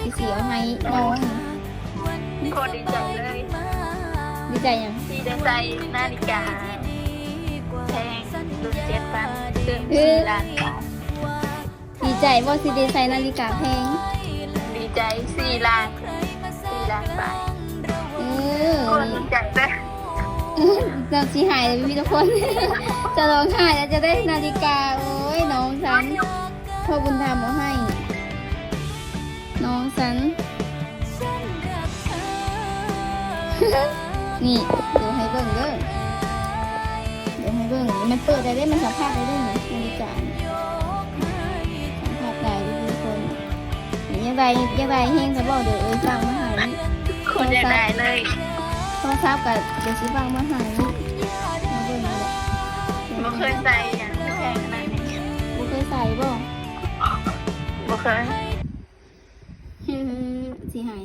ທີ່ຊິເອົາໃຫ້ນ້ອງ. ໂຄດດີໃຈເລີຍ. ດີໃຈຫຍັງ? ທີ່ໄດ້ໃສ່ນາລິກາແພງລຸ້ນເຈັດພັນ ເຊິ່ງສີ່ລ້ານບາດ. ດີໃຈບໍ່ ທີ່ໄດ້ໃສ່ນາລິກາແພງ? ດີໃຈສີ່ລ້ານ ສີ່ລ້ານບາດ. ເອີ ໂຄດດີໃຈເລີຍ. ເຈົ້າຊິຫາຍເລີຍ ມີທຸກຄົນ ຈະຮ້ອງໄຫ້ແລ້ວ ຈະໄດ້ນາລິກາ. ໂອ້ຍ ນ້ອງຊັ້ນ ພໍ່ບຸນທຳເອົາໃຫ້ນ້ອງຊັ້ນ. ນີ້ ດຽວໃຫ້ເບິ່ງເດີ ດຽວໃຫ້ເບິ່ງ. ມັນເປີດໄດ້ເດ້ ມັນສຳພາດໄດ້ເດ້ ນາລິກາ ສຳພາດໄດ້ທຸກຄົນ. ຢາກໄດ້ ຢາກໄດ້ແຮງກະບອກເດີ ເອີຍ ຝາກມາໃຫ້. ໂຄດຢາກໄດ້ເລີຍ. ໂທລະສັບກະດຽວຊິຝາກມາໃຫ້. ມາເບິ່ງນີ້ແຫຼະ. ບໍ່ເຄີຍໃສ່ຫຍັງທີ່ແພງຂະໜາດນີ້. ບໍ່ເຄີຍໃສ່ບໍ່? ບໍ່ເຄີຍ. ຊິໃຫ້